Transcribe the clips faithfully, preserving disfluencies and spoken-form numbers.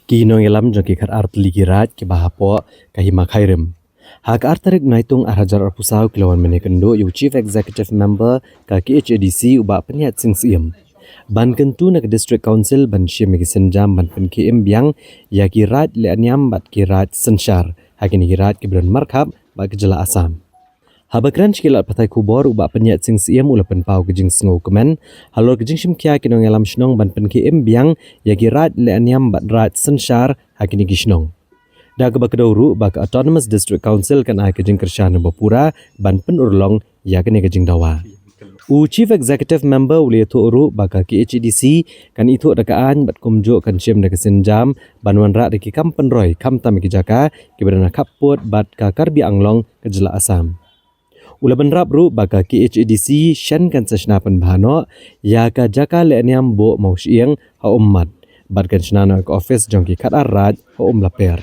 Ki nongïalam jong ki khat ar tylli ki raid kiba hapoh ka Hima Khyrim, ha ka ar tarik Naitung ar hajar arphew saw ki la wan mynne kynduh ïa u Chief Executive Member ka K H A D C u Bah Pynïaid Sing Syiem ban kyntu na ka District Council ban shim ïa ki sienjam ban pynkhie im biang ïa ki raid lehniam bad ki raid synshar ha kine ki raid kiba don markhap bad ka jylla Assam. Haba kren sha ki lad pathai khubor, u Bah Pynïaid Sing Syiem u la pynpaw ka jingsngewkmen halor ka jingshim khia ki nongïalam shnong ban pynkhie im biang ïa ki raid lehniam bad raid synshar ha kine ki shnong. Da kaba kdew ruh ba ka Autonomous District Council kan ai ka jingkyrshan ba pura ban pynurlong ïa kane ka jingdawa. U Chief Executive Member u la ïathuh ruh ba ka K H A D C kan ithuh da ka aiñ bad kumjuh kan shim da ka sienjam ban wanrah da ki kam pynroi khamtam ki jaka kiba don ha khappud bad ka Karbi Anglong ka jylla Assam. U la bynrap ruh ba ka K H A D C shen kan sa shna pynbha noh ïa ka jaka lehniam Buh Mawshyieng ha Ummat bad kan shna noh ka office jong ki khat ar raid ha Umlaper.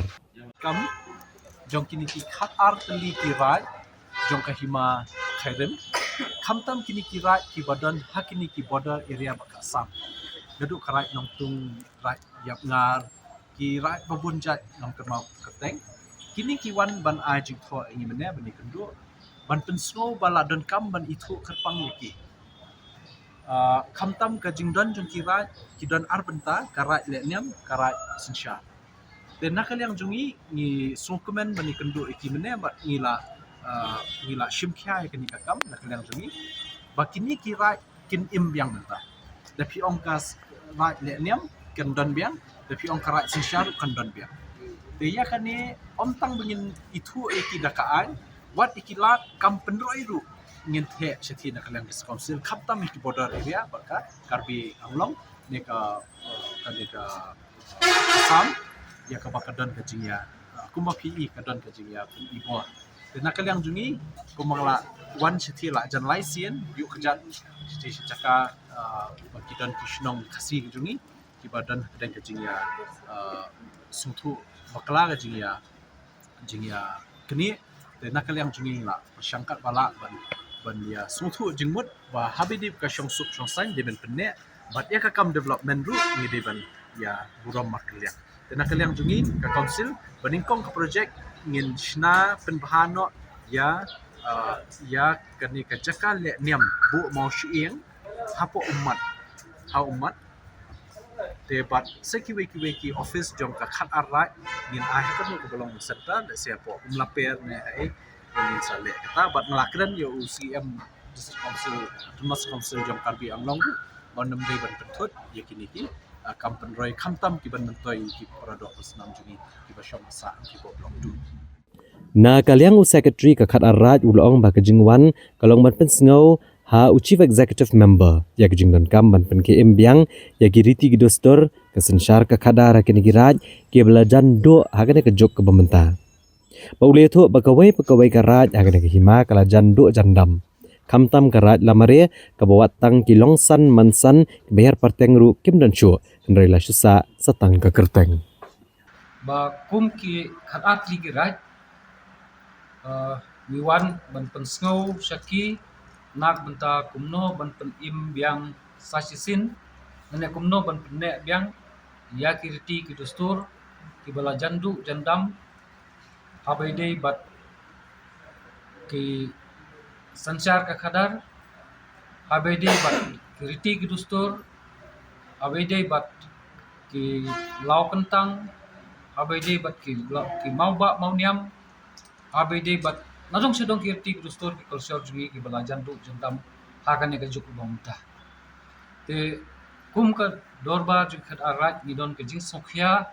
Kam jong kine ki khat ar tylli ki raid jong ka Hima Khyrim, khamtam kine ki raid kiba don ha kine ki border area bad ka Assam. Naduh ka raid Nongtung, raid Yapngar, ki raid ba bun jait Nongkynmaw Kyrteng. Kine ki wan ban ai jingthoh ïa ngi mynne ban ïakynduh ban pynsngew ba la donkam ban ithuh kyrpang ïa ki. Ah, khamtam ka jingdon jong ki raid ki don ar bynta, ka raid lehniam, ka raid synshar. Te na ka liang jong ngi, ngi sngewkmen ban ïakynduh ïa ki mynne bad ngi la, ah, ngi la shim khia ïa kane ka kam na ka liang jong ngi ba kine ki raid kin im biang mynta. Da phi ong ka s-, raid lehniam kan don biang, da phi ong ka raid synshar kan don biang. Te ïa kane ym tang ba ngin ithuh ïa ki da ka aiñ, wat ïa ki lad kam pynroi ruh ngin theh shathie na ka liang District Council khamtam ïa ki border area bad ka Karbi Anglong ne ka, eh, ka ne ka Assam, ïa kaba ka don ka jingïa, ah, kumba phi i ka don ka jingïa pyn-i bor. Te na ka liang jong ngi, kumba la wan shathie la jan lai sien, ïuh kjat shathie sha jaka, ah, ba ki don ki shnong Khasi jong ngi kiba don ka don ka jingïa, ah, sngewthuh bakla ka jingïa jingïa knieh. Te na ka liang jong ngi la pyrshang katba lah ban, ban ïa sngewthuh jingmut ba haba dei ka shongsuk shongsaiñ dei ban pynneh bad ïa ka kam development ruh ngi dei ban ïa burom markylliang. Te na ka liang jong ngi ka council ba nyngkong ka project ngin shna pynbha noh ïa, ah, ïa kane ka jaka lehniam Buh Mawshyieng hapoh Ummat, ha Ummat. Te bad sa kiwei kiwei ki office jong ka khat ar raid ngin ai ha kano kaba long center, lehse hapoh Umlaper ne haei, ngin sa leh kata. Bad nga la kren ïa u C E M District Council, Autonomous Council jong Karbi Anglong ruh ba un ym dei ban pynthut ïa kine ki, ah, kam pynroi khamtam ki ban myntoi ki para doh para snam jong ngi kiba shong ha sah kiba block tu. Na ka liang u Secretary ka khat ar raid u la ong ba ka jingwan ka long ban pynsngew ha u Chief Executive Member ïa ka jingdonkam ban pynkhie im biang ïa ki riti ki dustur, ka synshar ka khadar ha kine ki raid kiba la jan duh ha kane ka juk kaba mynta. Ba u la ïathuh ba kawei pa kawei ka raid ha kane ka hima ka la jan duh jan dam. Khamtam ka raid Lamare kaba wat tang ki longsan mansan kiba hiar pateng ruh kim don shuh, hynrei la shu sah sa tang ka kyrteng. Ba kum ki khat ar tylli ki raid, eh, ngi wan ban pynsngew sha ki na ka bynta kumno ban pynim biang sa shisien, lane kumno ban pynneh biang ïa ki riti ki dustur kiba la jan duh jan dam, haba ïadei bad ki synshar ka khadar, haba ïadei bad ki riti ki dustur, haba ïadei bad ki law kyntang, haba ïadei bad ki law, ki mawbah mawniam, haba ïadei bad nadong shadong ki riti ki dustur ki culture jong ngi kiba la jan duh jan dam ha kane ka juk ba mynta. Te kum ka dorbar jong ki khat ar raid ngi don ka jingsngewkhia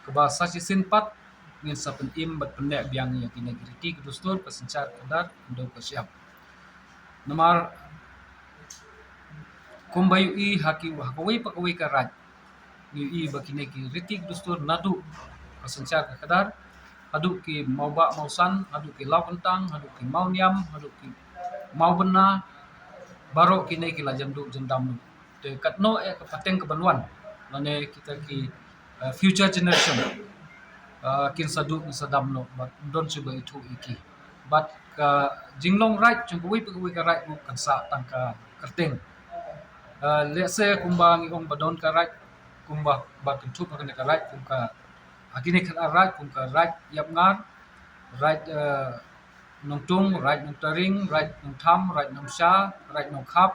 kaba sa shisien pat ngin sa pynim bad pynneh biang ïa kine ki riti ki dustur ka synshar ka khadar, ynda ka shyiap. Namar kumba ïohi ha ki, ha kawei pa kawei ka raid, ngi ïohi ba kine ki riti ki dustur naduh ka synshar ka khadar, haduh ki mawbah mawsan, haduh ki law kyntang, haduh ki mawniam, haduh ki mawbynna, baroh kine ki la jan duh jan dam. Te katno eh ka pateng ka ban wan, lane kita ki, eh, future generation, eh, kin sa duh kin sa dam noh bad don shuh ba ithuh ïa ki. Bad ka jinglong raid jong kawei pa kawei ka raid ruh kan sah tang ka kyrteng. Eh, lehse kumba ngi ong ba don ka raid Kumba ba kynthup ha kane ka Raid kum ka, ha kine khatar Raid kum ka Raid Yapngar, Raid, eh, Nongtung, Raid Nongtaring, Raid Nongtham, Raid Nongsa, Raid Nongkhap,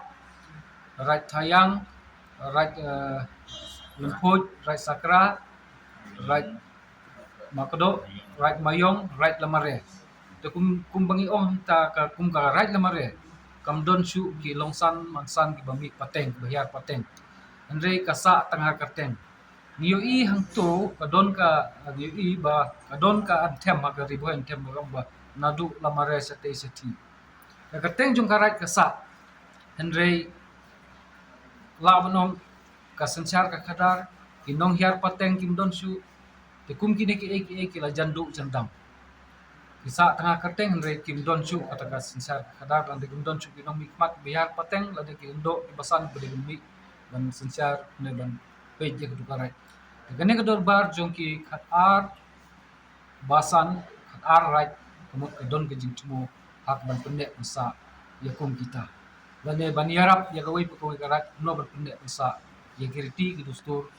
Raid Thayang, Raid, eh, Lymphuid, Raid Sakra, Raid Makdoh, Raid Mayong, Raid Lamare. Te kum, kumba ngi ong ta ka kum ka Raid Lamare, kam don shuh ki longsan mansan kiba mih pateng, kiba hiar pateng. Hynrei ka sah tang ha kyrteng. Ngi ïohi hangto ka don ka, ngi ïohi ba ka don ka anthem ha ka Ri Bhoi, anthem ba ong ba naduh Lamare shatei shathie. Ka kyrteng jong ka Raid ka sah. Hynrei la ban ong ka synshar ka khadar, ki nonghiar pateng kim don shuh. Te kum kine kiei kiei ki la jan duh jan dam. Ki sah tang ha kyrteng hynrei kim don shuh kata ka synshar ka khadar, lane kim don shuh ki nongmihkhmat ba hiar pateng, lane ki lyngdoh ki basan ba dei ban mih ban synshar ne ban peit ïa ka duh ka Raid. Te kane ka dorbar jong ki khatar basan, khatar Raid, ka mut ka don ka jingthmu ha ka ban pynneh pynsah ïa kum kita. Lane ban ïarap ïa kawei pa kawei ka Raid kumno ban pynneh pynsah ïa ki riti ki dustur,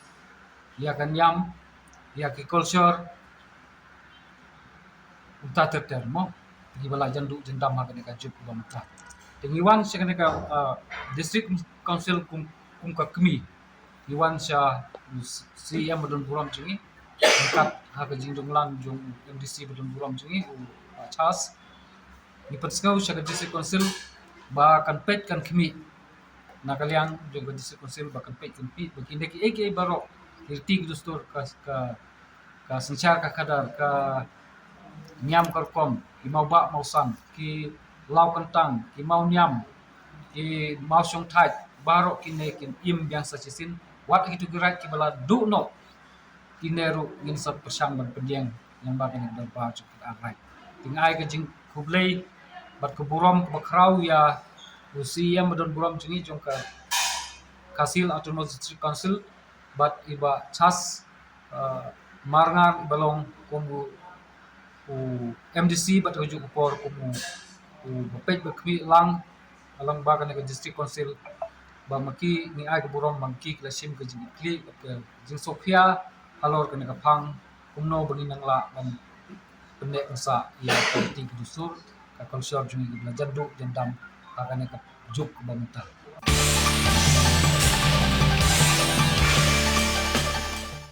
ïa ka niam, ïa ki culture, kumta ter ter mo. Kiba la jan duh jan dam ha kane ka juk kaba mynta. Te ngi wan sha kane ka, ah, District Council kum, kum ka kmie. Ngi wan sha u C E M ba don burom jong ngi, ryngkat ha ka jingjonglan jong u M D C ba don burom jong ngi, u Bah Charles. Ngi pynsngew sha ka District Council ba kan peit kan khmih na ka liang jong ka District Council, ba kan peit kan khmih ba kine kiei kiei baroh, ki riti ki dustur, ka, ka, ka synshar ka khadar, ka niam ka rukom, ki mawbah mawsan, ki law kyntang, ki maw niam, ki maw shongthait, baroh kine kin im biang sa shisien. Wat ha kito ki Raid kiba la duh noh, kine ruh ngin sa pyrshang ban pdiang lyngba kane ka dorbar jong ka Raid. Te nga ai ka jingkhublei bad ka burom kaba khraw ïa u C E M ba don burom jong ngi jong ka Khasi Hills Autonomous District Council, bad i Bah Charles, uh, Marngar, iba long kum u, u M D C bad ha kajuh ka por kum u, uba peit ba khmih lang lyngba kane ka District Council, ba ma ki ngi ai ka burom ba ma ki ki la shim ka jingkitkhlieh bad ka jingsngewkhia halor kane ka phang, kumno ba ngin nang lah ban pynneh pynsah ïa ka riti ka dustur, ka culture jong ngi kiba la jan duh jan dam ha kane ka juk kaba mynta.